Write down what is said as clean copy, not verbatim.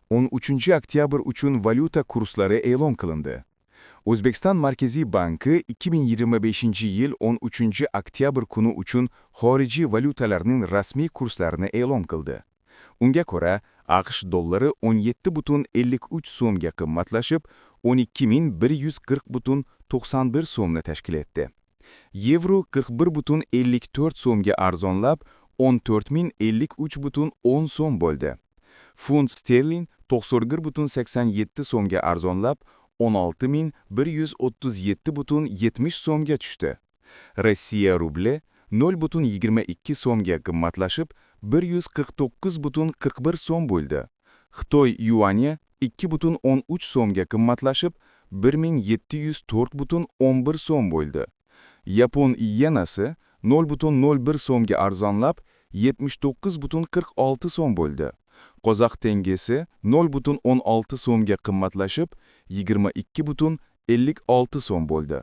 13 oktyabr uchun valyuta kurslari e'lon qilindi. O'zbekiston Markaziy banki 2025-yil 13 oktyabr kuni uchun xorijiy valyutalarning rasmiy kurslarini e'lon qildi. Unga ko'ra, AQSh dollari 17,53 so'mga qimmatlashib, 12 140,91 so'mni tashkil etdi. Yevro 41,54 so'mga arzonlab, 14 053,10 so'm bo'ldi. Funt sterling 91,87 so'mga arzonlab, 16 137,70 so'mga tushdi. Rossiya rubli 0,22 so'mga qimmatlashib, 149,41 so'm bo'ldi. Xitoy yuani 2,13 so'mga qimmatlashib, 1704,11 so'm bo'ldi. Yapon iyenasi 0,01 so'mga arzonlab, 79,46 so'm bo'ldi. Qozoq tengesi 0,16 so'mga qimmatlashib, 22,56 so'm bo'ldi.